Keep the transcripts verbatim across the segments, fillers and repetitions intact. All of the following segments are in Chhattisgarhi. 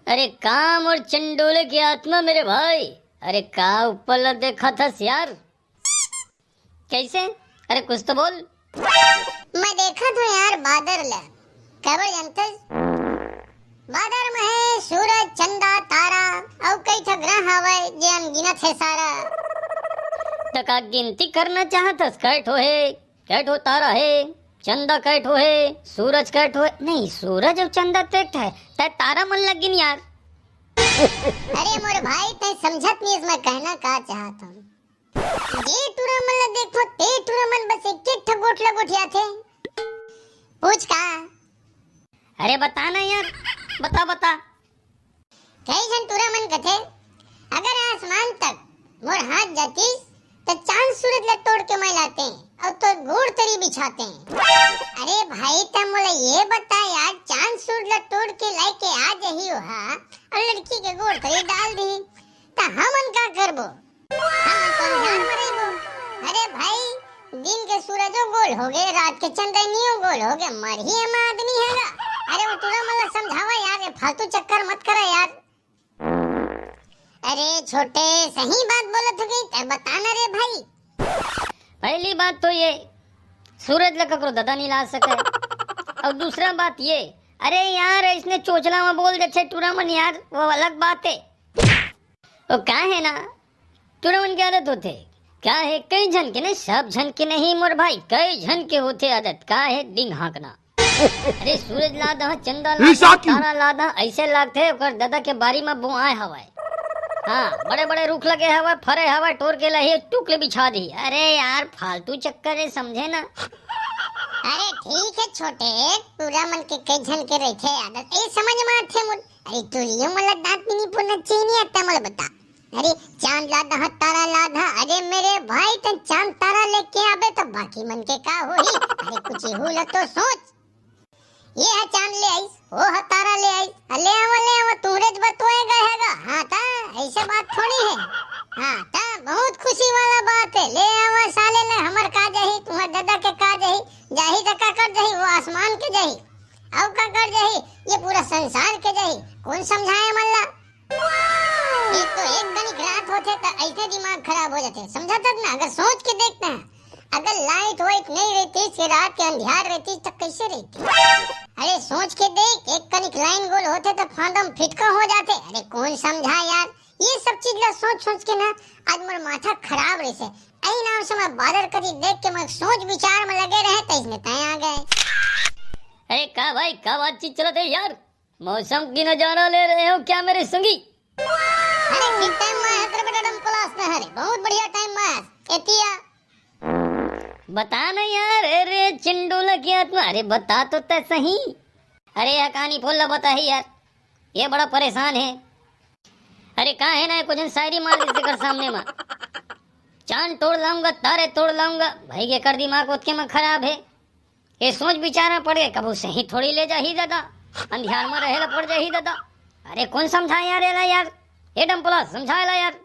अरे का मोर चंडोले के आत्मा मेरे भाई, अरे का ऊपर ला देखत हस यार? कैसे? अरे कुछ तो बोल। मैं देखत हूँ यार बादर ला। काबर जानथस? बादर में है सूरज, चंदा, तारा, अउ कई ठो ग्रह हवय जे अनगिनत है सारा। त का गिनती करना चाहत हस? कै ठो हे, कै ठो तारा हे, चंदा कै ठो हे, सूरज कै ठो हे? नहीं, सूरज अउ चंदा तो एक ठो है, तै तारा मन लग गिन यार। अरे मोर भाई, तै समझत नहीं, मैं कहना का चाहत हूँ। जे टूरा मन ला देखो, ते टूरा मन बस एक एक ठो गोठ ला गोठियाथे। पूछ का? अरे बता ना यार, बता, बता। कई झन टूरा मन कथे, अगर आसमान तक मोर हाथ जातिस, त चांद सूरज ला तोड़ के मैं लाते अउ तोर गोड़ तरी बिछाते। अरे भाई, त मोला ये बता यार, चांद सूरज ला तोड़ के लाइके आ जही ओहा, अउ लड़की के गोड़ तरी डाल दी, त हमन का करबो? हमन तो अंधियार में रहिबो। अरे भाई, दिन के सूरजो गोल होगे, रात के चंदैनियो गोल होगे, मरही एमा आदमी हे गा। अरे वो टूरा मन ला समझावा यार, ये फालतू चक्कर मत करा यार। अरे छोटे, सही बात बोलत हो गई, तै बता ना रे भाई। पहली बात तो ये, सूरज ला ककरो ददा नहीं ला सके। अउ दूसरा बात ये, अरे यार, इसने चोचला में बोल देथे टूरा मन यार, वो अलग बात है। ओ का है ना, टूरा मन के आदत होथे। का है, कई झन के नहीं, सब झन के नहीं मोर भाई, कई झन के होथे आदत। का है, डिंग हाँकना। अरे सूरज ला दह, चंदा ला दह, तारा ला दह, ऐसे लागथे ओकर ददा के बारी में बोआए हवय। हाँ, बड़े बड़े रुख लगे हवय, फरे हवय, टोर के लही, टुक ले बिछा दी। अरे यार, फालतू चक्कर है, समझे ना। अरे ठीक है छोटे, टूरा मन के कई झन के रहिथे आदत, ए समझ में आथे मोर। अरे टूरियो मन ला दांत भी नहीं पूरना चाहिए, नहीं आता मोला बता। अरे चांद ला दहा, तारा ला दहा, अरे मेरे भाई, तन चांद तारा लेके आबे तो बाकी मन के का होही? अरे कुछ ही हुला तो सोच। ये है चांद ले आइस, वो है तारा ले आइस, अ, ले आवा, ले आवा, तुहरे ज बतोए गए है गा। हाँ ता, ऐसे बात थोड़ी है। हाँ ता, बहुत खुशी वाला बात है। ले आवा साले ले, हमर का जाही, तुम्हारे दादा के का जाही, जाही तो का कर जाही, वो आसमान के जाही, अउ का कर जाही, ये पूरा संसार के जाही। कौन समझाए मन ला? एक तो एक कनिक रात होथे त ऐसे दिमाग खराब हो जाथे, समझा तक ना। अगर सोच के देखते हैं, अगर लाइट वाइट नहीं रहती, ये रात के अंधियार रहती, तो कैसे रहती? अरे सोच के देख, एक कनिक लाइन गोल होथे तो फांदम फिटका हो जाथे। अरे कौन समझा यार, ये सब चीज ला सोच सोच के ना आज मोर माथा खराब रहिसे। यही नाम से मैं बादर कती देख के मैं सोच विचार में लगे रहे, तो इसमें तय आ गए। अरे का भाई, का बातचीत चलत है यार? मौसम की नजारा ले रहे हो क्या मेरे संगी? अरे ठीक टाइम में है तेरे बेटा डम क्लास में है रे, बहुत बढ़िया टाइम में है। एतिया बता ना यार, अरे चिंडोला की आत्मा, अरे बता तो तय सही। अरे यह कहानी बोल ला बता ही यार, ये बड़ा परेशान है। अरे का है ना, कुछ शायरी मार दी कर सामने में। चांद तोड़ लाऊंगा, तारे तोड़ लाऊंगा, भाई के कर दिमाग ओतके में खराब है। ये सोच विचार में पड़ गए, कबू सही थोड़ी ले जाही दादा, अंधियार में रहे ला पड़ जाही दादा। अरे कौन समझाए यार, एला यार, ए डम्पला समझाए ला यार।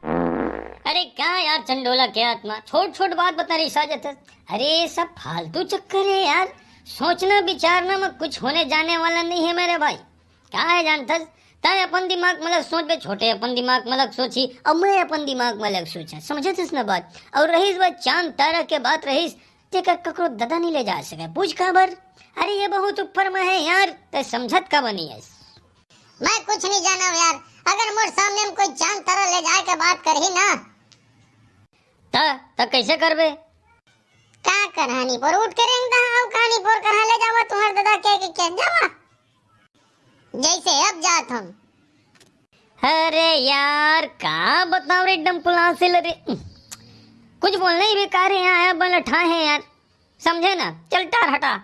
अरे क्या यार चंडोला क्या आत्मा, छोट छोट बात बता रही साजत है। अरे ये सब फालतू चक्कर है यार, सोचना विचारना में कुछ होने जाने वाला नहीं है मेरे भाई। का है जानथस, तय अपन दिमाग में अलग सोचबे, छोटे अपन दिमाग में अलग सोची, अउ मैं अपन दिमाग में अलग सोचा, समझथस ना बात? अउ रहीस बात चांद तारा के बात रहीस, तेकर ककरो ददा नहीं ले जा सके। पूछ काबर? अरे ये बहुत ऊपर में है यार, तय समझत काबर नहीं है? मैं कुछ नहीं जानव यार, अगर मोर सामने में कोई चांद तारा ले जाए के बात करही ना। त, त कैसे करबे? का करहानी पर उठ के रेंग दहा, अउ कहानी पर कहाँ ले जावा तुम्हारे दादा के, के, के जावा? जैसे अब जात हम। अरे यार, का बताओ रे, एकदम पुलासिल रे। कुछ बोलना ही बेकार है यहाँ, आया बल अठा है यार। समझे ना? चल टार हटा।